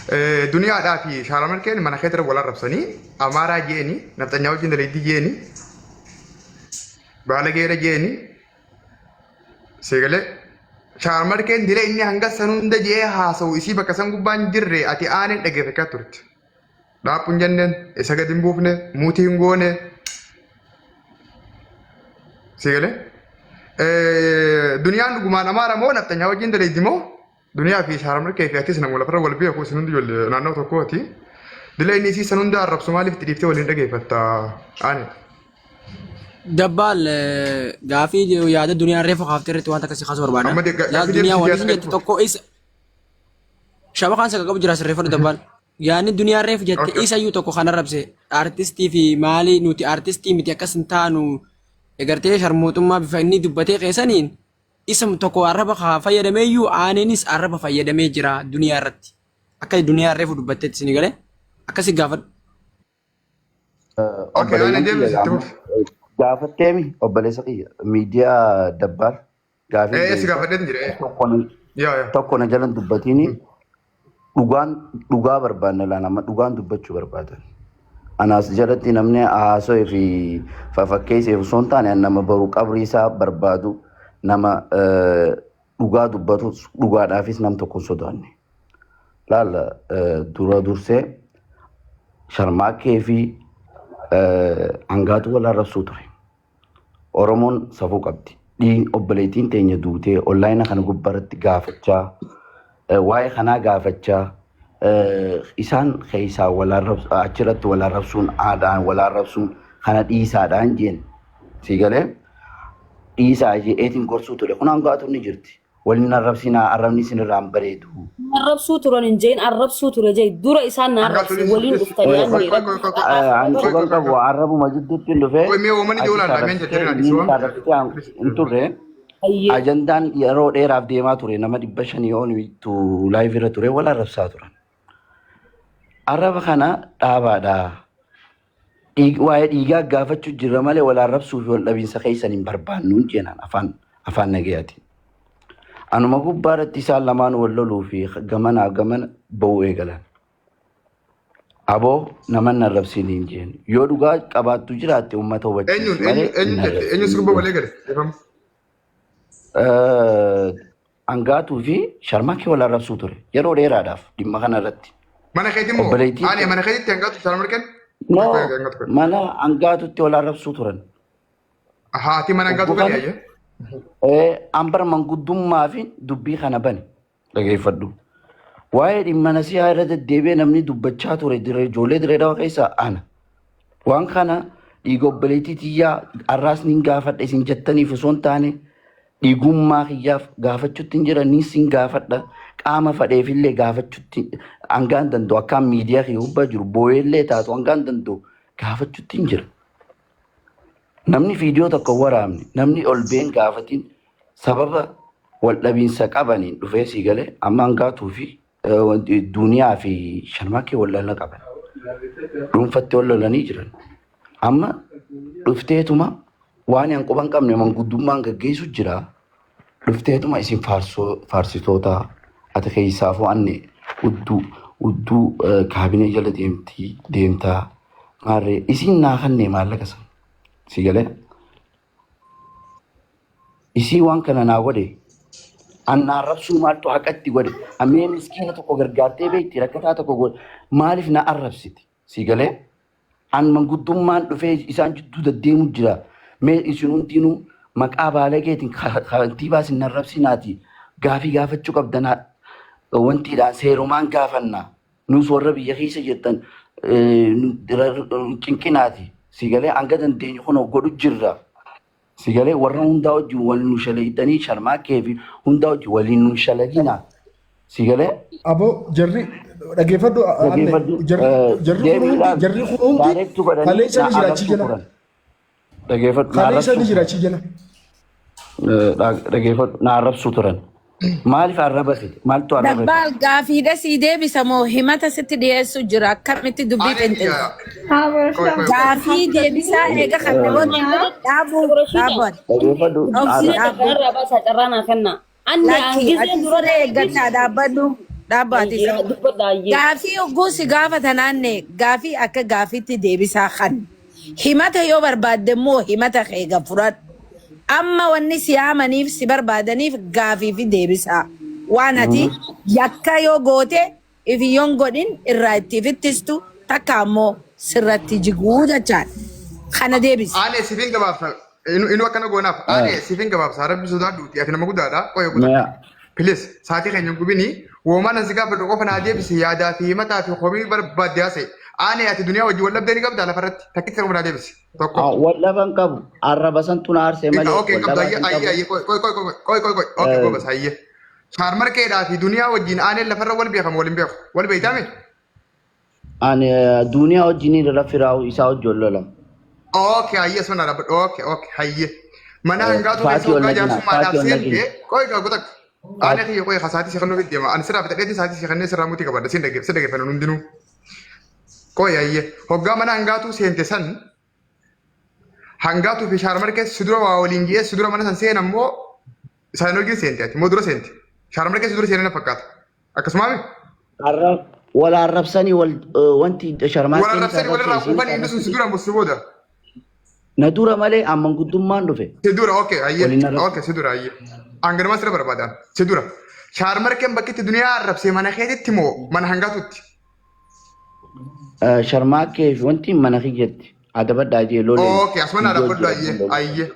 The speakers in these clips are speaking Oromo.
Duniyaadhaa fi Shaaramalkeen mana keetti wal arrabsanii, Amaaraa jeeni, nafxanyaa wajjin dalaydii jeeni, baalageera jeeni, seegalee Shaaramalkeen dila inni hanga san hunda jee haasa'u isii bakka san gubbaan jirre ati aaneen dhageeffachaa turte. Dhaaphuun jenneen isa gadi hin buufne, muutii hin goone. Seegalee duniyaan dhugumaan Amaara moo nafxanyaa wajjin dalaydi moo? Duniyaa fi Shaaramalkee fi atis nama lafarra wal beeku, isin hundi ijoollee naannoo tokkooti. Dila inni isii san hunda arrabsu maaliif itti dhiiftee waliin dhageeffatta? Ani. Dabbaal, gaafii yaada duniyaan reefu kaaftee irratti waan takka si kaasuu barbaada. Amma Laal gaafii duniyaa deebisii waan isin siyaasa jette tokko isa shabakaan saka qabu jira, sirreeffadhu dabbaal. Yaadni duniyaan reefu jette isayyuu tokko kan arrabse artistii fi maali, nuti artistii miti, akkas hin taanu, egartee sharmuuxummaa bifa inni dubbatee keessaniin isa tokko arraba haa fayyadameeyyuu, aaneenis arraba fayyadamee jira duniyaa irratti. Akka duniyaan reefu dubbatteetti isin galee akkasi gaafadhu. Okay, ani Obboleeyyan kiyya deebisi itti amma fufi. gaafatteemi, obboleessa kiyya miidiyaa dabbaal gaafii Si deebisa gaafadheetin jira. Tokko na Yaa yaa. tokko na jalan dubbatiini, dhugaan dhugaa barbaanna laan amma dhugaan dubbachuu barbaadan. Anaas jalatti namni haasawee fi fafakkeesseef osoo hin taane, nama baru qabrii isaa barbaadu, nama dhugaa dubbatu, dhugaadhaafis nam tokko hin sodaanne. Laala, dura dursee Sharmaakkee fi hangaatu wal arrabsuu ture. Oromoon safuu qabdi. Obboleettiin teenya duutee onlaayina kana gubbaarratti gaafachaa, waa'ee kanaa gaafachaa, isaan keessaa wal achirratti wal arrabsuun, aadaan wal arrabsuun kana dhiisaadhaan jeen. Si galee dhiisaa jeetiin gorsuu ture. Kun hangaatu ni jirti. Waliin arrabsinaa, arrabni isinirraa hin bareedu. Arrabsuu turan hin jeen, arrabsuu ture jee, dura isaan na Hangaatu arrabse waliin dhuftanii Qoy anni qoy qoy rabbi qoy qoy. Ani Qoy quban qoy qoy qabu qoy. arrabuma jidduutti hin dhufee Qoy mee uummanni achi ijoolaa laameen arrabsitee jajjarina inni dhiisuu. arrabsitee hin turre. Ajandaan yeroo dheeraaf deemaa ture, nama 500 olitu live irra ture, wal arrabsaa turan. Arraba kana dhaabaadha. Waa'ee dhiigaa gaafachuu jirra malee wal arrabsuu fi wal dhabiinsa keessan hin barbaannu jeenaan afaan nagayaatiin. Anuma gubbaa irratti isaan lamaan wal loluu fi gamanaa gamana ba'uu eegalan. Aboo, nama hin arrabsiin hin jeen. Yoo dhugaa qabaattu jiraatte uummata hubachiisi Eenyuun malee eenyu hin eenyu jette? Eenyu arrabsiin sirba jeen. walii gale? Dhiifama. Hangaatuu fi Sharmaakii wal arrabsuu ture yeroo dheeraadhaaf dhimma kana irratti. Mana keetti moo? Obboleettii Ani mana keetitti hangaatu Shaaramalkeen? No, Qoy qoy, hangaatu qoy. mana hangaatutti wal arrabsuu turan. Haati mana hangaatu Obbo gadi kana ayyee. An bara manguddummaa fi dubbii kana bane dhageeffadhu. Waa'ee dhimma nasihaa irra deddeebi'ee namni dubbachaa ture ijoollee diree dhawa keessaa ana. Waan kana dhiiga obboleettii tiyyaa har'aas nin gaafadha isin jettaniif osoo hin taane, dhiigummaa kiyyaaf gaafachuutti hin jira, nin sin gaafadha, qaama fadheefillee gaafachuutti hangaan danda'u, akkaan miidiyaa kiyya gubbaa jiru boo'eellee taatu hangaan danda'u gaafachuutti hin jira. Namni viidiyoo tokko hin waraabne, namni ol been gaafatiin, sababa wal dhabiinsa qabaniin dhufee sii galee amma hangaatuu fi Duniyaa fi Sharmaakee wal lola qaban. Dhuunfatti wal lolanii jiran. Amma dhufteetuma waan hin quban qabne manguddummaan gaggeessu jira. Dhufteetuma isin faarsitoota ati keessaafuu anne hudduu hudduu kaabinee jala deemtii deemtaa maarree isin naa kannee maallaqa sana si galee isii waan kana naa godhe, an naa arrabsuu maaltu haqatti godhe? Ammee miskiina tokko gargaartee beekti, rakkataa tokko godhe, maaliif na arrabsiti? Si galee an manguddummaan dhufee isaan jidduu deddeemu jira. Mee isin hundinuu maqaa baalageetiin kantiibaa isin arrabsinaati, gaafii gaafachuu qabdan wantiidhaan seerumaan gaafanna. Nus warra biyya keessa jirtan cinqinaati. Si galee hanga dandeenyu kun godhu jirra. Si galee warra hundaa wajjin wal nu shalaydanii, Sharmaakkee fi hundaa wajjin waliin nu shalagina. Si galee Aboo, jarri dhageeffadhu anne dhageeffadhu jarri jarri kun deebii hundi ilaali jarri kun hundi daareektu godhanii kaleessa na ni jira achii arrabsuu jala. turan. Dhageeffadhu, na Kaleessa arrabsuu ni jira turan. achii jala. Dhageeffadhu, na arrabsuu turan. Maaliif arraba fide? Maaltu arraba fide? Dabbaal, gaafiidha sii deebisa moo himata sitti dhiyeessu jira? Akkamitti dubbii Ani xinxilta? qoy qoy qoy. Gaafii deebisaa eega kan namoonni dhaabuu dhaaban. Dhageeffadhu Obsi arra dhaabbu. Carraa baasaa, carraa naa kennaa. Anni Lakki hangizeen ati dura siree eeggataa dhaabbadhu. Dhaabbaati Ayyee isa. dubbadha ayyee. Gaafii hogguu si gaafatan aanne gaafii akka gaafiitti deebisaa kan. Himata yoo barbaadde immoo himata kee gad fudhadhu. Amma wanni si yaamaniif si barbaadaniif gaafii fi deebisaa. Waan ati yakka yoo goote ifi yoon godhin irraa itti ifittistu takka ammoo sirratti jiguu jechaadha. Kana deebisi. Aanee siifin gabaabsa. Inu akkana goonaaf. Aanee siifin gabaabsa. Rabbi sodaadhuuti. Ati nama guddaadha. Qoyee guddaa. Maya. Please sa'aatii keenya hin gubini. Woomaan asi gaafadhu qofa naa deebisi. Yaadaa fi himataa fi komii barbaadde haasa'e. Aanee ati duniyaa wajjin wal dhabdee ni qabdaa lafarratti. Takkitti qofa naa deebisi. Tokko. Wal dhaban qabu. Arraba santu na aarsee malee Okay, wal qabdu dhabaa ayyee hin ayyee qabu. ayyee qoy qoy qoy qoy qoy qoy qoy okay gobas ayyee. Shaarmarkeedhaa fi duniyaa wajjin aaneen lafarra wal beekamu wal hin beeku. Wal beeytaame? Ani duniyaa wajjin irra firaa'u isaa wajjin wal lolamu. Okay ayyee sun dhaabbadhu. Okay okay hayyee. Mana hangaatu keessa Faatii ol hoggaa nagina. jaarsummaadhaaf Faatii ol nagina. seente qoy gaagoo takka. Aanee kiyya qoy kasaatii si kennuu deema. Ani sirraa fixadheetiin saatii si kennee sirraa mutii qabadha. Sin dhaggeeffanna sin dhaggeeffanna hundinuu. Qoy ayyee. Hoggaa mana hangaatuu seente san hangaatuu fi shaarmarkee si dura waa waliin ji'ee si dura mana san seenan moo isaan wajjin seente ati moo dura seente? Shaarmarkee si dura seenan na fakkaata. Akkasumaa mi? Arrab wal arrabsanii wal wanti Wal sharmaarkeen isa arrabsanii walirraa arrabse isiin quufanii isa inni sun si arrabsite. dura moo si booda? Na dura malee amman guddummaan dhufe. Si dura okay ayyee. Waliin arrabse. Okay si dura ayyee. Hanganuma sirra barbaadan. Si dura. Shaarmarkeen bakki itti duniyaa arrabse mana keetitti moo mana hangaatutti? Sharmaakkee fi wanti mana kiyyatti adabadhaa jee loleen Okay asuma naa viidiyoo dhaabbadhu jira ayyee loleen. ayyee.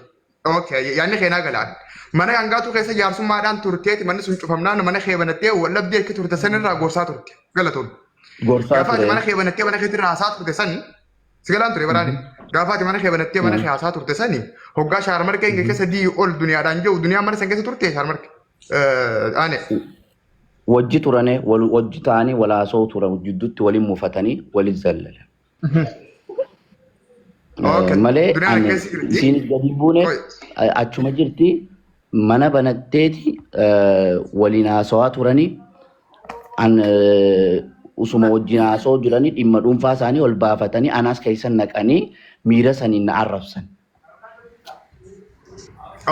Okay ayyee yaadni keenaa galaan. Mana hangaatuu keessa jaarsummaadhaan turteeti manni sun cufamnaan mana kee banattee wallabdee akka turte sanirraa gorsaa turte. Galatoon. Gorsaa Gaafa ati ture. mana kee banattee mana keetti haasaa turte san si galaan ture baraani. Gaafa ati mana kee banattee mana kee haasaa turte sani hoggaa shaarmarkee hin keessa dii ol duniyaadhaan jiru duniyaa mana san keessa turte shaarmarke. Ane. Wajji turane wal wajji ta'anii wal haasa'uu turan jidduutti waliin mufatanii waliin zallalan. Okay. Malee Duniyaan ani keessa jirti. isiinis gadi hin buune Oi. achuma jirti mana banatteeti waliin haasawaa turanii an usuma wajjin haasawaa jiranii dhimma dhuunfaa isaanii ol baafatanii anaas keessa naqanii miira saniin na arrabsan.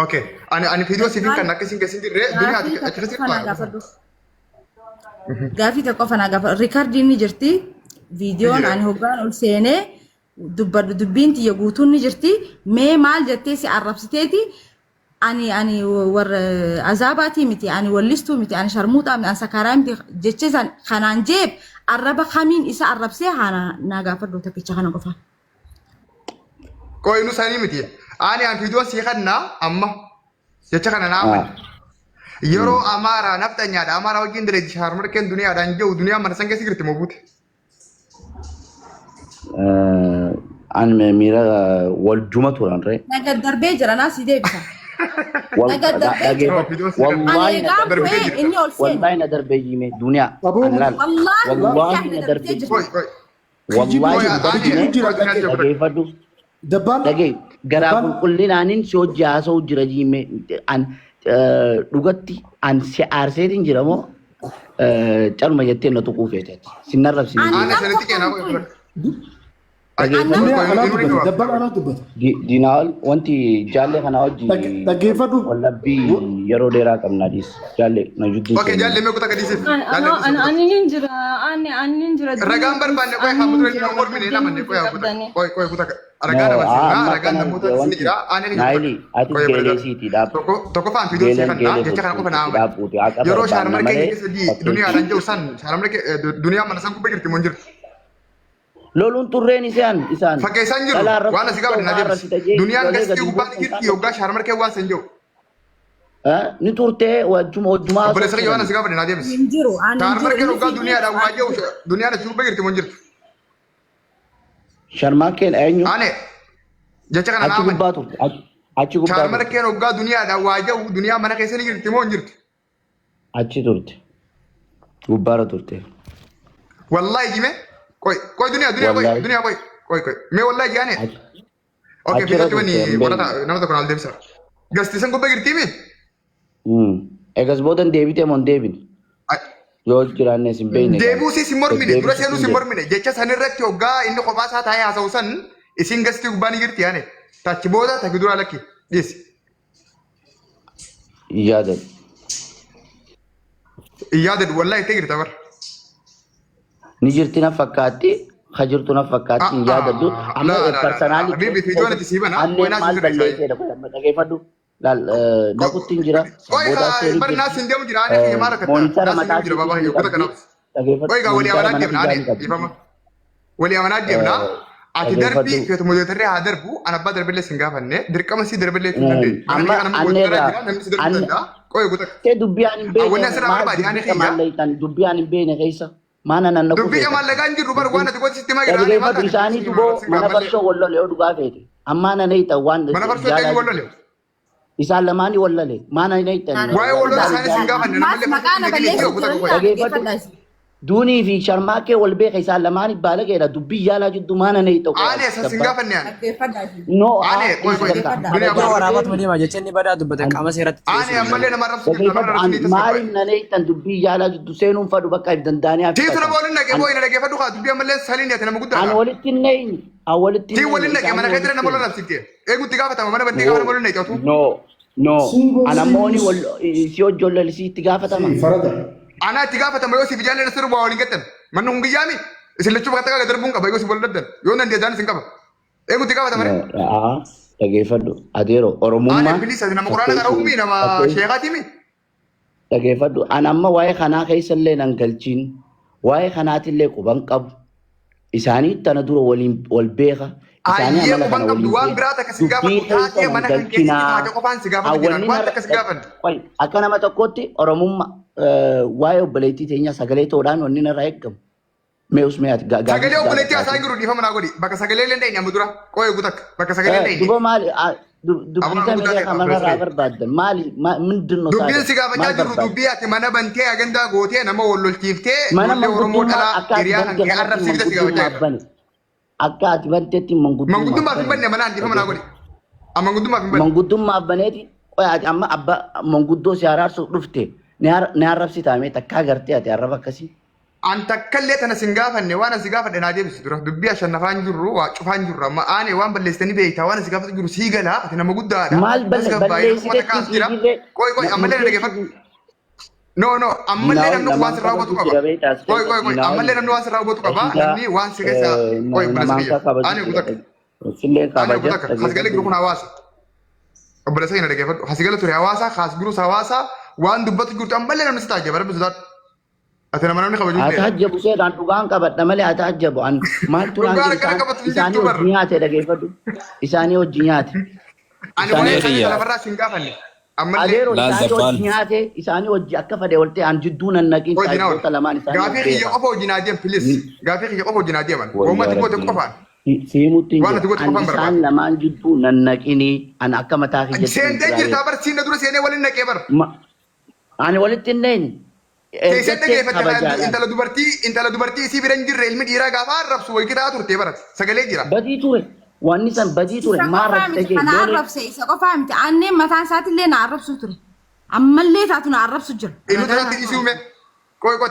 Okay. Ani viidiyoo siifin kan akka isin keessa hin jirre duniyaa Gaafii achi tokko keessa qofa naa jirtu. gaafadhu. Gaafii tokko qofa naa gaafadhu. Riikardiin ni jirti. Viidiyoon Jira. ani hoggaan ol seenee dubbadhu dubbiin tiyya guutuun ni jirti. Mee maal jettee si arrabsiteeti ani warra azaabaatii miti ani wallistuu miti ani sharmuuxaa miti ani sakaaraa miti jechee san kanaan jeef arraba kamiin isa arrabsee haa naa gaafadhu tokkicha kana qofa. Qoy nu sanii miti. Ani an viidiyoon sii kannaa amma jecha kana naa amani. Yeroo Amaaraa nafxanyaadha. Amaaraa wajjin dalagdi shaarmarkeen duniyaadhaan jiru duniyaa mana san keessa jirti moo buute? An miira wal juma turan ree. Na gad darbee jira naa si deebisa. Na gad darbee jira. Dhageeffadhu. Ani Wallaahi na egaan darbee bu'ee inni ol seene. Wallaahi na darbee jime duniyaa. Aboo An laal. Wallaahi Wallaahi na na darbitee darbee jirti. Qoy qoy. Wallaahi Qoy hin ani darbine Kijibu jira qoy duniyaa jira. dhageeffadhu. Dabbaan Dhagee garaa dabbaan qulqullinaanin si hojii haasa'u jira jime an dhugatti an si aarseetiin jira moo calma jettee na tuquu feeteeti. Sin arrabsine Ani Ani nam sanitti tokko keenaa hin qoy tuqne. qoy. Annam duniyaa Qoy anaa inuu ni dubbata gabaabsa. dabbaan anaa dubbata. Diinaol wanti jaallee kana hojii Dhaggeeffadhu. wallabbii yeroo dheeraa qabna dhiis jaallee na jidduu Okay seenii. jaallee mee kutaa gadiisiif. Jaallee dhiisiif kutaa. Ani nin jira, ani nin jira. Ragaan barbaanne qoy haa mutura inni mormine namanne qoy haa kutaa. Qoy qoy kutaa. Ragaa No, nama seenaa amma ragaan akkana namoota isin wanti jira ani ni Naayili ati Qoy geelee bareedaa. siiti dhaab Tokko tokko faan viidiyoo geeleen sii kannaa geelee jecha kana qofa naa fuuti amani. dhaabbuuti haqa Yeroo barbaanna shaarmarkee malee keessa di fakkeessi. duniyaadhaan jiru san shaarmarkee duniyaa mana san gubbaa jirti moo hin jirtu? Loluun turreen isaan isaan Fakkeessaan jiru dhalaa waan asii arrabsitu gaafate na ta'uu deebisi. arrabsita jee Duniyaan ijoollee gastii gadi gubbaa ni buusuun jirti yoggaa shaarmarkee waan san jiru. Ni turtee wajjuma wajjumaa haasa'u Obboleessa kiyya waan turani. asii gaafate na deebisi. Hin jiru. Ani hin jiru. Shaarmarkeen Inni hoggaa si duniyaadhaan deebisa. waa jiru duniyaan asii gubbaa jirti moo hin jirtu? Sharmaakkeen eenyu Ane jecha kana naa achi amani. gubbaa turte achi gubbaa turte Shaarmarkeen hoggaa duniyaadhaan waa jiru duniyaa mana keessa ni jirti moo hin jirtu? achi turte gubbaarra turte. Wallahi jime qoy qoy duniyaa duniyaa qoy Wallahi duniyaa qoy qoy qoy mee wallahi jaane achi okay achirra fiixatti turte wani hin beekne. warata nama tokko naal deebisa. Gastiisan gubbaa jirti mi? Egas boodan deebitee moo hin deebine? Yoo jiraannes hin beekne gaa. Deebuu siis hin mormine dura Deddeebisuuf seenuu hin hin deebi. mormine jecha san irratti hoggaa inni kophaa isaa taa'ee haasa'u san isin gastii gubbaa ni jirti yaane tachi booda takki duraa lakki dhiisi. Hin yaadadhu. Hin yaadadhu wallahi itti jirta bara. Ni jirti na fakkaatti. Ka jirtu na fakkaatti hin yaadadhu. Amma Laa laa laa personally Habibi fiidoo nati sii bana. Anneen Qoy naa maal si sirreessaa. balleesseedha kun dhageeffadhu. Laal naqutti hin jira. Qoy Boodaa seerii bar naas jirti. hin deemu jira. Ani kiyya maal rakkatta? Moonitara Naas hin mataa deemu jira baabaa isiitii kiyya. ni Kuta qabdi. kanaaf. Dhageeffadhu. Qoy gaa walii Moonitara amanaa mana deemna. kiyyaa Ani ni qabdi. dhiifama. Walii amanaa deemna. Ati darbii Dhageeffadhu. feetu moodiratarree haa darbu. An abbaa darbillee sin gaafanne. Dirqama si darbillee hin dandeenye. Mana Amma kiyya kana moodiratarraa anneerraa jira. Namni si darbuu anne danda'a. Qoy kuta. Tee dubbii ani hin Wanni beekne asirraa maal barbaade ani dubbii kiyya. qamaalleeytan dubbii ani hin beekne keessa maal anan naquu Dubbii feetan. maallaqaa hin jirru bar waan ati gooti sitti magira. Ani maal Dhageeffadhu taate isaanii duboo mana farsoo wal lole yoo dhugaa feete. Ammaa nan eeytan waan Mana farsoo jaalaa eenyu wal lole? Isaan lamaanii wal lole maa nan eeytan. Waa'ee wal lola isaanii sin gaafanne Ammaas namallee maqaa na balleessu kuta turani qoy. Dhageeffadhu. dhaggeeffadhaa isin. Duunii fi sharmaakee wal beeka isaan lamaanii baala keedha dubbii yaalaa jiddu maa nan eeytan. Ani asan sin gaafanne ani. Dhaggeeffadhaa isin. No Ani qoy qoy. Dhaggeeffadhaa. Duniyaa Abbaa qoy. waraabaatuma deema jecha inni badaa dubbate qaama seeratti Ani dhiyeessuu ammallee nama arrabsu jirta nama Dhageeffadhu arrabsu ni maaliif tasgabbaa'e. nan eeytan dubbii yaalaa jiddu seenuun fadhu bakka if danda'anii Tiitu nama haffifatan. waliin dhaqee boo'ina dhaggeeffadhu kaa dubbii ammallee saliin ati nama Ani guddaadha. walitti hin neeyni. Ani walitti hin Tii neeyni. waliin dhaqee mana Isaanii keetti nama walitti lola arrabsite. Eeguutti gaafatama mana bantee gaafa nama waliin dhaqee otuu. No, no. Siiboo Ana ammoo ni siiboo wal si hojjollel si itti gaafatama. si farada. Anaa itti gaafatama yoo siif jaalladha sirba waliin gattan. Manni kun giyyaami. Isin lachuu bakka takka darbuun qaba yoo si wal dhabdan. Yoo nan deesaan isin qaba. Eeguutti gaafatama ree. Aa, dhageeffadhu. Adeero Ani Oromummaa bilis ati nama quraana qara'uu fakkeessuu mi nama fakkeessuu sheekaati mi? dhageeffadhu. Ana amma waa'ee kanaa keessa illee nan galchiin. Waa'ee kanaatillee quban qabu. Isaanii tana dura waliin wal beeka. Isaanii Ayyee amala quban kana qabdu waliin waan beeka. biraa takka sin Dubbii gaafatu keessa taatee nan mana kan keessatti galchinaa. taate qofaan si gaafatu jiran Hawwanni waan narra takka si gaafanne. qoy akka nama tokkotti Oromummaa waa'ee obboleettii teenyaa sagalee ta'uudhaan wanni narraa eegamu. Mee usmee ati gaafii Sagalee si obboleettii gaafadha. haasa'aa jiru dhiifama naa godhi. Bakka sagalee illee hin dhayne amma dura. Qoy eegu takka. Bakka sagalee hin dhayne. Duba maali dubbii Abuna tamee guddaa ta'e kamarraa obboleessa barbaaddan maali mindin no Dubbiin taate si gaafachaa maal jirru barbaaddan dubbii ati mana bantee agandaa gootee nama wal lolchiiftee mana ijoollee Oromoo manguddummaa dhalaa akka ati hiriyaa kan bante kee kanatti arrabsiifte si gaafachaa manguddummaa jirra. bane akka ati bantetti manguddummaa Manguddummaaf hin bane banne mana dhiifama naa godhi. Amma manguddummaaf hin banne. manguddummaaf baneeti qoy ati amma abba manguddoo si araarsuuf dhufte ni arrabsitaa mee takkaa gartee ati arraba akkasii An takkallee tana sin gaafanne waan an si gaafadhe naa deebisu dura. Dubbii ashannafaan jirru waa cufaan jirru amma aanee waan balleessitanii beektaa waan an si gaafatu jiru sii galaa ati nama guddaadha. maal Tasgabbaa'ee nama balleessitetti takka as jira. siifillee Qoy qoy ammallee na dhaggeeffadhu. No no ammallee diinaa namni kun waan namaan sirraa hubatu kabaju qaba. jira beektaa as Qoy keessa qoy qoy diinaa ammallee namni waan sirraa hubatu qaba. Rashiidaa Namni waan si keessa qoy obboleessa namaan kiyya. kabaju Ani jira guutakka. sillee Ani kabaja guutakka. Hasigala jiru dhaggeeffadhu kun hawaasa. Obboleessa keenya dhaggeeffadhu. Hasigala ture hawaasa haas jirus hawaasa waan dubbatu jirtu ammallee namni si taajjaba rabbi sodaadhu. Ati nama namni kabaju Haa illee. taajjabu seedhaan dhugaan qabadha malee haa taajjabu an maaltu naan Dhugaan jedhu akkana isaan qabatu hin isaanii jirtu bar. hojii nyaate dhageeffadhu isaanii hojii nyaate Ani isaanii waa'ee Mee isaanii kiyya lafarraa sin gaafanne. Ammallee adeero laal isaanii dabbaal hojii nyaate isaanii hojii akka fade olte an jidduu nan naqiin hojii naa oolu. saayiboota lamaan isaanii of Gaafii kiyya beeka. qofa hojii naa deem please. Gaafii kiyya qofa hojii naa deeman. Wooma Wayyaa ati goote rabbii qofaan. siimutti hin Waan ati jiru goote an qofaan isaan barbaada. lamaan jidduu nan naqinii an akka mataa kiyyatti hin Seentee jiraayee. jirtaa bar siinna dura seenee waliin naqee bar. Ani walitti hin dhayne Keessatti ergattee dhaggeeffatte kabajaadhaan. intala dubartii intala dubartii isii bira hin jirre ilmi dhiiraa gaafa arrabsu wayii qitaa turte barate sagalee jira. Badii ture wanni san badii ture Isa maa qofaa arrabsite miti jee kana lolee arrabse isa qofaa miti anneen mataan isaatillee na arrabsu ture. Ammallee taatu na arrabsu jira. Inni Ragaa tasaatti naa dhiisuu ta'u. mee qoy qoy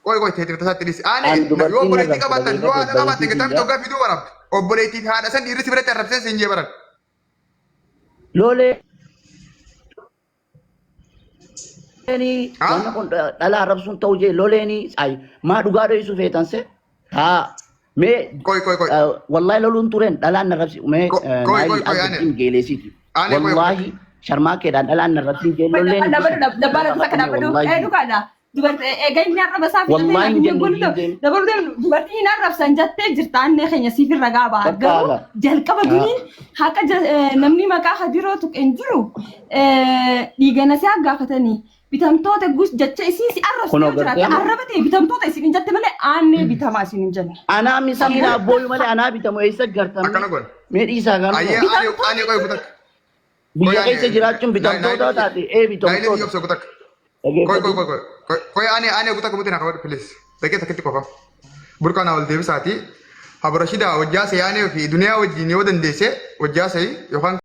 qoy qoy teeti tasaatti dhiisi. Aane An yoo dubartiin obboleettii arrabse qabaattan yoo dhageeffadhu haadha qabaatte obboleettii gataa tiyya tokko fiduu waraabde obboleettii fi haadha san dhiirri si biratti arrabseen siin jee baran. Lolee wanna kun dhala arrabsuun ta'u jee loleenii ay maa dhugaa dho'isu feetan se haa mee Qoy qoy qoy. wallahi loluun tureen dhalaan na rabsi mee Qoy qoy naayii qoy qoy as ane. hin geeleesiiti Ane qoy qoy. wallahi sharmaa keedhaan dhalaan na rabsiin jee lolleen hin Dabalu dhisan dabbaala takka dabalu wallahi dhugaadha. Dubartii egaa inni arraba isaa filatee wallahi hin namni jenne godhu hin jenne dabalu deemu dubartii hin arrabsan jettee jirta annee keenya siif irra gaaba. bakka Garuu haala jalqaba duniin haqa namni maqaa hadiroo tuqe hin jiru dhiigana si gaafatanii bitamtoota gus jecha isiin si arrabsu kunoo yoo jiraate gartee amma arraba ta'e bitamtoota isin hin jette malee aannee bitamaa isin hin jenne. anaa miskiina abbooyu malee anaa bitamu eessa gartamne Akkana goone. mee dhiisaa kanuma Ayyee ani ani qoy kutak. Qoy biyya ani keessa jiraachuun bitamtoota taate ee Naayilee bitamtoota obsa kutak. Qoy qoy dhageeffadhu qoy qoy qoy ani ani kutak muti na qabadhu please. Daqiiqa takkitti qofa. Burqaa naa ol deebisaati. Habrashida wajjaa sayaanee fi duniyaa wajjin yoo dandeesse wajjaa sayi yookaan